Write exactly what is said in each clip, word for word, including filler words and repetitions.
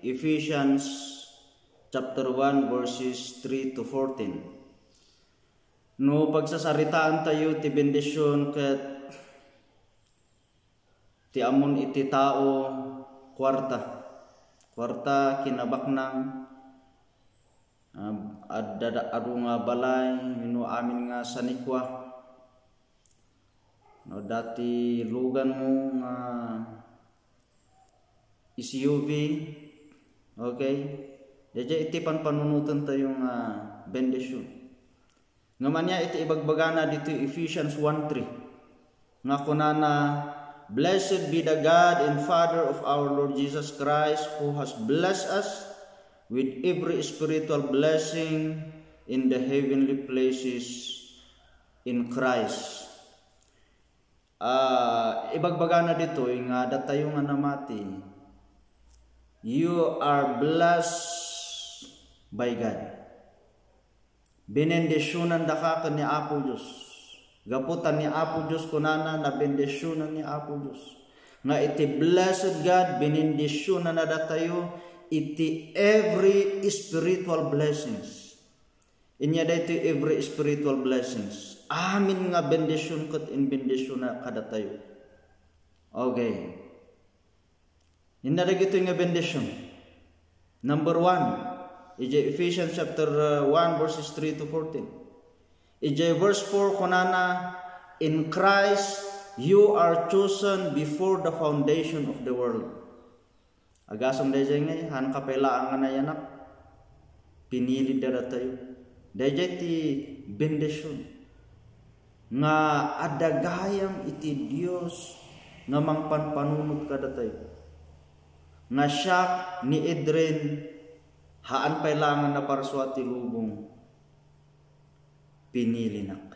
Ephesians chapter one, verses three to fourteen. No pagsasaritaan tayo ti bendision ket ti ammon iti tao, kuarta. Kuarta, kinabaknang, ah, adda, adu nga balay, wenno amin nga sanikua. No, dati lugan mo nga S U V, okay? Daydiay iti panpanunoten tayo nga bendision. Ngem ania iti ibagbagana ditoy Ephesians one three, nga kunana, "Blessed be the God and Father of our Lord Jesus Christ, who has blessed us with every spiritual blessing in the heavenly places in Christ." Ah, ibagbagana ditoy nga datayo nga namati, you are blessed by God. Benendisionandaka ken ni Apo Dios. Gapu ta ni Apo Dios kunana, nabendisionan ni Apo Dios. Nga iti blessed God, benendisionanna datayo iti every spiritual blessings. Inya daytoy every spiritual blessings. Amin nga bendision ket inbendisionna kadatayo. Okay. Inna dagitoy nga bendision. Number one, idiay Ephesians chapter, uh, one, verses three to fourteen. Idiay verse four, kunana, "In Christ you are chosen before the foundation of the world." Agasem daydiay ngay, haanka pay laeng nga nayanak. Pinili datayo. Daydiay ti bendision nga adda gayam iti Dios nga mangpanpanunot kadatayo. Nga siak ni Edren, haan pay laeng nga naparsua ti lubong, pinilinak.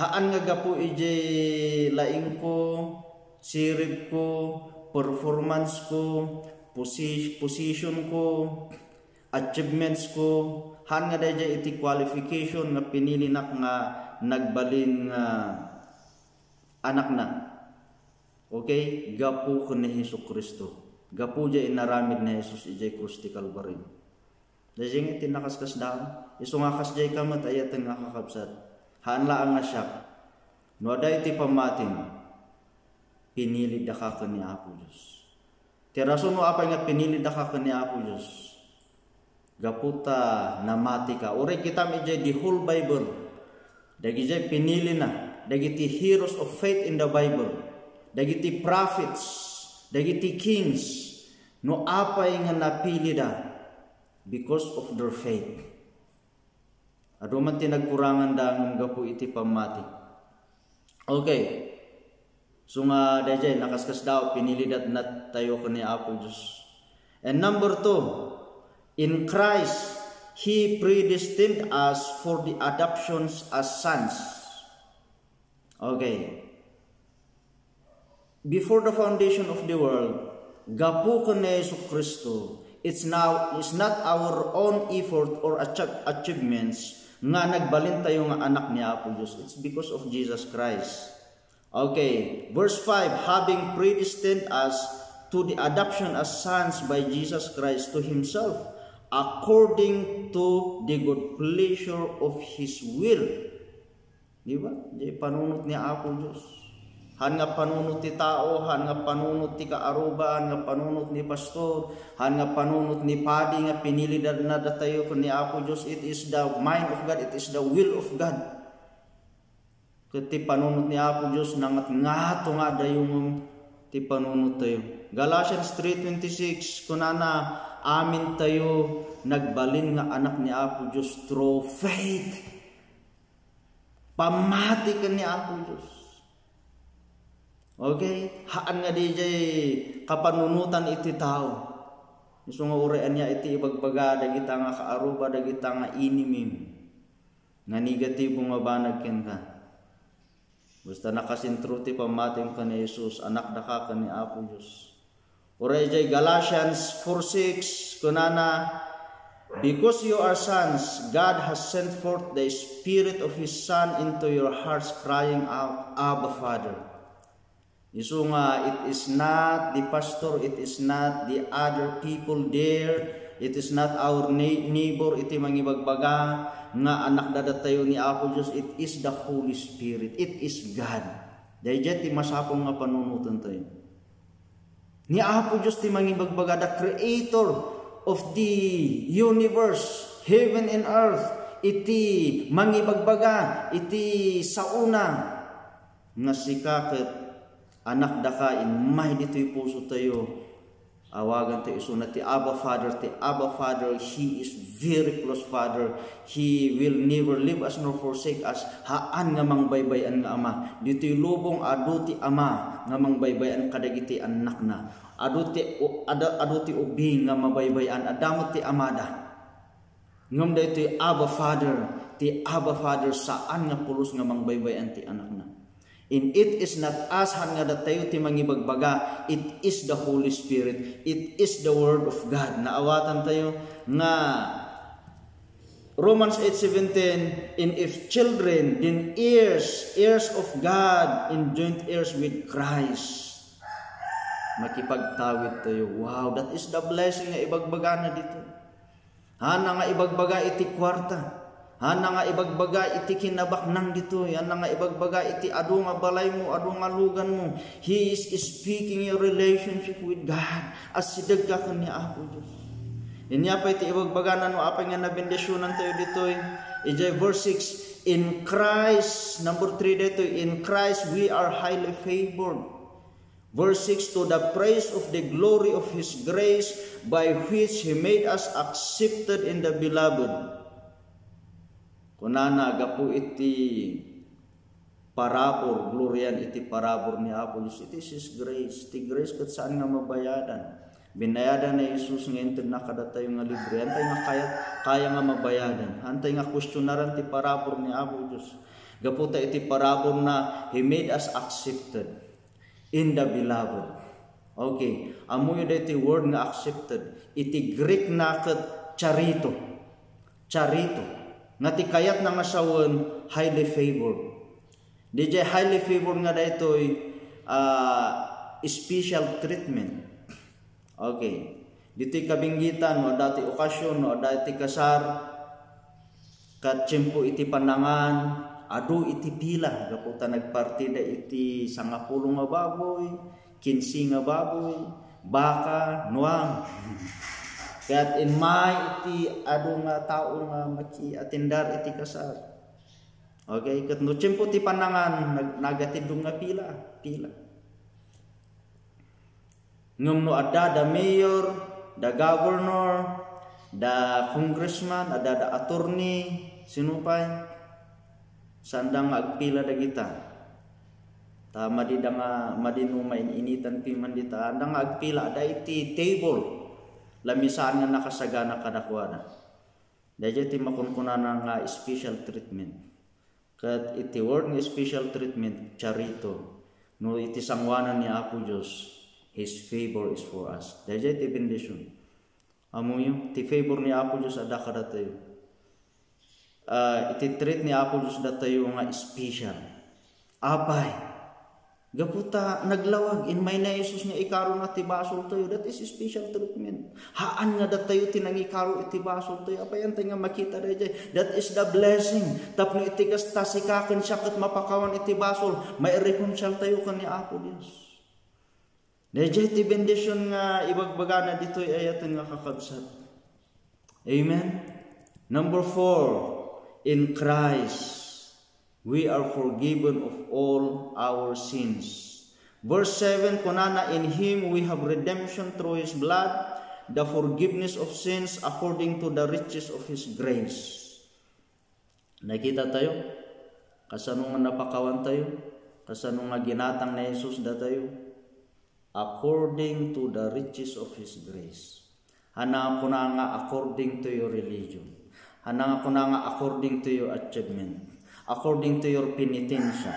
Haan nga gapu idiay laingko, siribko, performanceko, posi-, positionko, achievementsko, haan nga daydiay iti qualification nga pinilinak nga nagbalin nga anakna. Okay? Gapu ken ni Jesu-Cristo. Gapu diay inaramid ni Jesus idiay krus ti Kalbario. Daydiay nga ti nakaskasdaan. Isu nga kasdiay ka met, ay-ayaten nga kakabsat. Haan laeng nga siak. No adda iti pammatim, pinilidaka ken ni Apo Dios. Ti rason no apay nga pinilidaka ken ni Apo Dios, gapu ta namatika. Uray kitam idiay the whole Bible, dagidiay pinilina, dagiti heroes of faith in the Bible, dagiti prophets, dagiti kings, no apay nga napilida, because of their faith. Adu man ti nagkuranganda ngem gapu iti pammati. Okay. So nga daydiay, nakaskasdaaw, pinilidatnatayo ken ni Apo Dios. And number two, in Christ, He predestined us for the adoptions as sons. Okay. Before the foundation of the world, gapu ken ni Jesu-Cristo, it's now, it's not our own effort or achie-, achievements nga nagbalintayo nga anak ni Apo Dios. It's because of Jesus Christ. Okay, verse five, "Having predestined us to the adoption as sons by Jesus Christ to Himself, according to the good pleasure of His will." Di ba? Di panunot ni Apo Dios. Haan nga panunot ti tao, haan nga panunot ti kaaruba, haan nga panunot ni pastor, haan nga panunot ni padi nga pinilidanna datayo ken ni Apo Dios. It is the mind of God, it is the will of God. Ket ti panunot ni Apo Dios, nangatngato nga adayo ngem ti panunot tayo. Galatians three twenty-six, kunana, "Amin tayo nagbalin nga anak ni Apo Dios through faith." Pammati ken ni Apo Dios. Okay? Haan nga daydiay kapanunotan iti tao. Isu nga uray ania iti ibagbaga dagita nga kaaruba, dagita nga inimim, nga negatibo nga banag kenka. Basta nakasentro ti pammatim ken ni Jesus, anakdaka ken ni Apo Dios. Uray jay Galatians four six, kunana, "Because you are sons, God has sent forth the Spirit of His Son into your hearts, crying out, 'Abba, Father.'" Isu nga, it is not the pastor, it is not the other people there, it is not our nei-, neighbor iti mangibagbaga nga anakda datayo ni Apo Dios, it is the Holy Spirit, it is God. Daydiay ti masapul nga panunotentayo. Ni Apo Dios ti mangibagbaga, the creator of the universe, heaven and earth, iti mangibagbaga iti saona nga sika ket anakdaka, immay ditoy pusotayo. Awagantayo isuna ti Abba Father. Ti Abba Father, He is very close Father. He will never leave us nor forsake us. Haan nga mangbaybay-an nga Ama. Ditoy lubong, adu ti Ama nga mangbaybay-an kadagiti annakna. Adu ti, adu, adu ti ubing nga mabaybay-an. Adda met ti amada. Ngem daytoy Abba Father, ti Abba Father, saan nga pulos nga mangbaybay-an ti anakna. And it is not us, haan nga datayo ti mangibagbaga, it is the Holy Spirit, it is the Word of God. Naawatantayo nga Romans eight seventeen, "And if children, then heirs, heirs of God, and joint heirs with Christ." Makipagtawidtayo. Wow, that is the blessing nga ibagbagana dito. Hana nga ibagbaga iti kuarta. Hana nga ibagbaga iti kinabaknang ditoy. Hana nga ibagbaga iti adu nga balaymo, adu nga luganmo. He is speaking your relationship with God. Asidegka ken ni Apo Dios. Inya pay ti ibagbagana no apay nga nabendisionantayo ditoy. Idiay verse six, "In Christ," number three daytoy, "In Christ we are highly favored." Verse six, "To the praise of the glory of His grace, by which He made us accepted in the Beloved." Kunana, gapu iti parabur, glorian iti parabur ni Apo Dios. It is His grace. Ti grace ket saan nga mabayadan. Binayadan ni Jesus nga intedna kadatayo nga libre. Haantay nga kaya, kaya nga mabayadan. Haantay nga kuestionaran ti parabur ni Apo Dios. Gapu ta iti paraburna, He made us accepted in the Beloved. Okay, ammoyo daytoy word nga accepted. Iti Greek na ket charito. Charito. Nga ti kayatna nga sawen, highly favored. Didiay highly favored nga daytoy, ah, special treatment. Okay. Ditoy kabinggitan, no adda ti okasyon, no adda ti kasar, ket tiempo iti panangan, adu iti pila, gapu ta nagpartida iti sangapulo nga baboy, kinse nga baboy, baka, nuang. Ket immay iti adu nga tao nga makiatendar iti kasar. Okay, ket no tiempo ti panangan, nag-, nagatindog nga pila, pila. Ngem no adda da mayor, da governor, da congressman, adda da attorney, sino pay? Saanda nga agpila dagita. Ta madida nga, madi no main-initan piman dita, anda nga agpila, adda iti table. Lamisaan nga nakasagana kadakuada. Daydiay ti makunkunana nga special treatment. Ket iti word nga special treatment, charito. No iti sangoanan ni Apo Dios, His favor is for us. Daydiay ti bendision. Ammoyo, ti favor ni Apo Dios adda kadatayo. Ah, iti treat ni Apo Dios datayo nga special. Apay, gapu ta naglawag, immay ni Jesus nga ikarona ti basoltayo. That is special treatment. Haan nga datayo ti nangikaro iti basoltayo. Apay, haantay nga makita daydiay. That is the blessing. Tapno iti kasta, sika ken siak ket mapakawan iti basol, mairekonsialtayo ken ni Apo Dios. Daydiay ti bendision nga ibagbagana ditoy ayaten nga kakabsat. Amen? Number four, in Christ, we are forgiven of all our sins. Verse seven, kunana, "In Him we have redemption through His blood, the forgiveness of sins according to the riches of His grace." Nakita tayo? Kasano nga napakawan tayo? Kasano nga ginatang ni Jesus datayo? According to the riches of His grace. Haan nga kuna nga according to your religion. Haan nga kuna nga according to your achievement. According to your penitensya.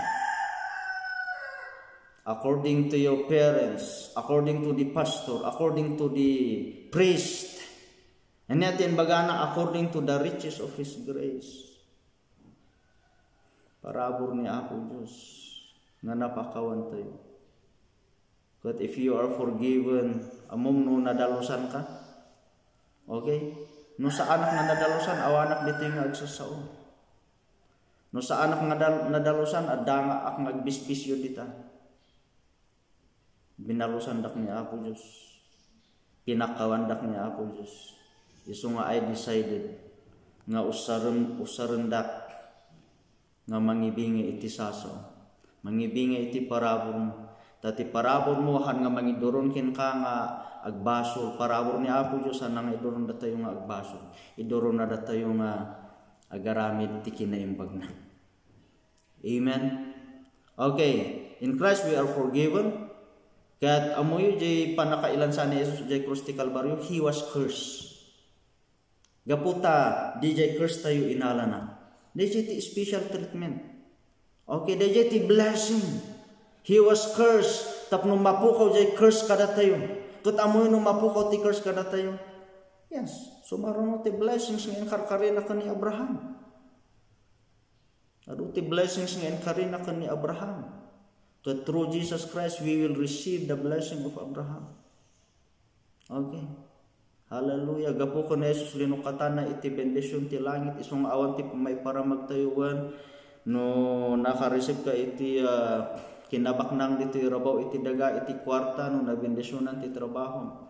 According to your parents. According to the pastor. According to the priest. Ania ti imbagana, "According to the riches of His grace." Parabur ni Apo Dios nga napakawan tayo. But if you are forgiven, ammom no nadalusan ka? Okay? No saanak nga nadalusan, awanak ditoy nga agsasao. No saanak nga dal-, nadalusan, adda nga ak nga agbisbisyo dita. Binalusandak ni Apo Dios. Pinakawandak ni Apo Dios. Isu nga I decided nga usaren-, usarendak nga mangibingay iti sasao. Mangibingay iti paraburmo. Ta ti paraburmo, haan nga mangiduron kenka nga agbasol. Parabur ni Apo Dios, haan nga iduron datayo nga agbasol. Iduron na datayo nga agaramid ti kinaimbagna. Amen. Okay. In Christ we are forgiven. Ket ammoyo jay pannakailansa ni Jesus jay krus ti Kalbario, he was cursed. Gapu ta, dijay curse tayo inalana. Dijay ti special treatment. Okay, dijay ti blessing. He was cursed. Tapno mapukaw jay curse kadatayo. Ket ammoyo no mapukaw ti curse kadatayo? Yes. Sumaruno ti blessings nga inkarkarina ken ni Abraham. Adu ti blessings nga inkarina ken ni Abraham. Ket through Jesus Christ, we will receive the blessing of Abraham. Okay. Hallelujah. Gapu ken ni Jesus, linukatana iti bendision ti langit. Isu nga awan ti maiparamag tayo wen no nakareceive ka iti, ah, kinabaknang ditoy rabaw iti daga, iti kuarta, no nabendisionan ti trabaho.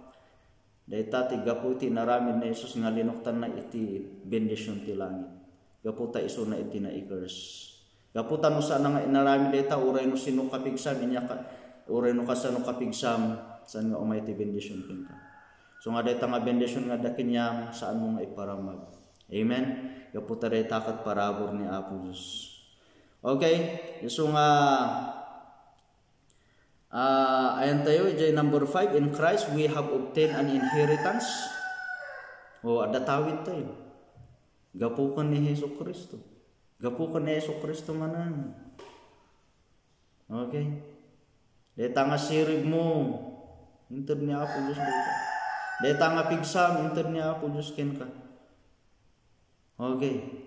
Dayta ti gapu iti inaramid ni Jesus nga linuktanna iti bendision ti langit. Gapu ta isuna iti naikurse. Gapu ta no saan nga inaramid dayta, uray no sino kapigsam, inya ka, uray no kasano kapigsam, saan nga umay ti bendision kenka. So nga dayta nga bendision nga adda kaniam, saanmo nga iparamag. Amen? Gapu ta dayta ket parabur ni Apo Dios. Okay? Isu nga Ah, ayan tayo, ijay number five, in Christ we have obtained an inheritance. O, adda tawid tayo. Gapu ken ni Jesu-Cristo. Gapu ken ni Jesu-Cristo manen. Okay? Dayta nga sirib mo, inted ni Apo Dios dayta. Dayta nga pigsam, inted ni Apo Dios kenka. Okay.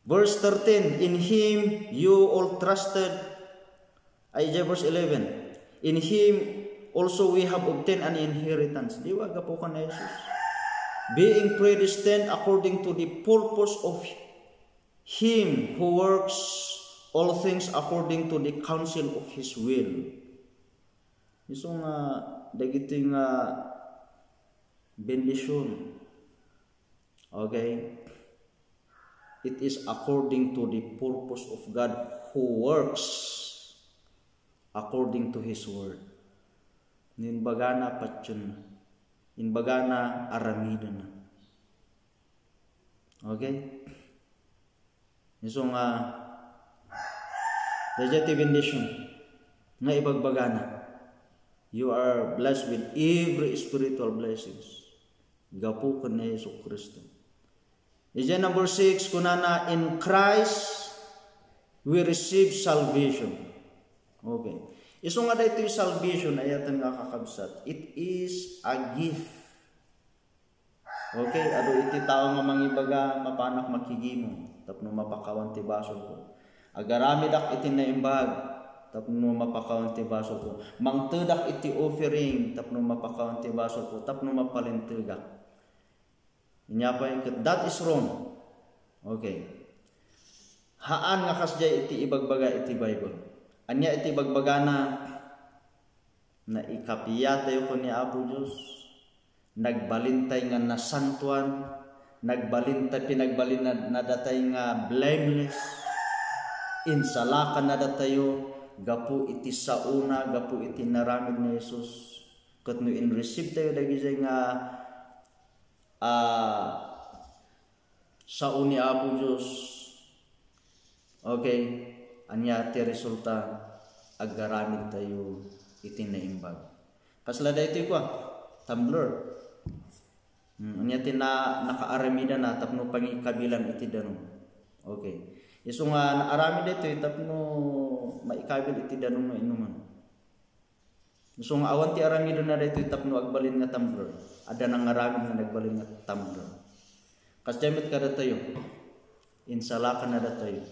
Verse thirteen, "In him you all trusted." Ay, ijay verse eleven, "In him also we have obtained an inheritance." Di ba, gapu ken ni Jesus? "Being predestined according to the purpose of him who works all things according to the counsel of his will." Isu nga, dagiti nga bendision. Okay? It is according to the purpose of God who works according to His word. Nimbagana patyon, imbagana aramidena. Okay? Isu nga, dayta ti bendision nga ibagbagana. You are blessed with every spiritual blessings. Gapu ken ni Jesu-Cristo. Ijay number six, kunana, "In Christ, we receive salvation." Okay. Isu nga daytoy salvation, ayaten nga kakabsat, it is a gift. Okay, adu iti tao nga mangibaga, "Mapanak makigimong tapno mapakawan ti basolko. Agaramidak iti naimbag tapno mapakawan ti basolko. Mangtedak iti offering tapno mapakawan ti basolko, tapno mapalintegak." Inya pay, ket that is wrong. Okay. Haan nga kasdiay iti ibagbaga iti Bible. Ania iti ibagbagana? Naikapia tayo ken ni Apo Dios. Nagbalintay nga nasantuan. Nagbalintay, pinagbalin na, na datay nga blameless. Insalakan na datayo gapu iti saona, gapu iti naramid ni Jesus. Ket no in-receive tayo dagiti nga, ah, sao ni Apo Dios, okay, ania ti resulta? Agaramid tayo iti naimbag. Kasla daytoy kua, tumbler. Hmm, ania ti na-, nakaaramidana tapno pangikabilan iti danum? Okay. Isu nga naaramid daytoy tapno maikabil iti danum nga inuman. Isu nga awan ti aramidna daytoy tapno agbalin nga tumbler. Adda nangaramid nga nagbalin nga tumbler. Kasdiay met kadatayo, insalakan na datayo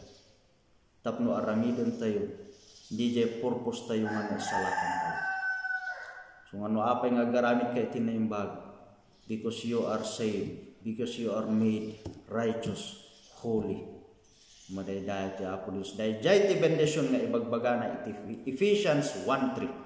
tapno aramiden tayo, dijay purpose tayo nga naisalakan tayo. So, ngano apay nga agaramidka iti naimbag? Because you are saved, because you are made righteous, holy. Madaydayaw ti Apo Dios. Daydiay ti bendision nga ibagbagana iti Ephesians one three.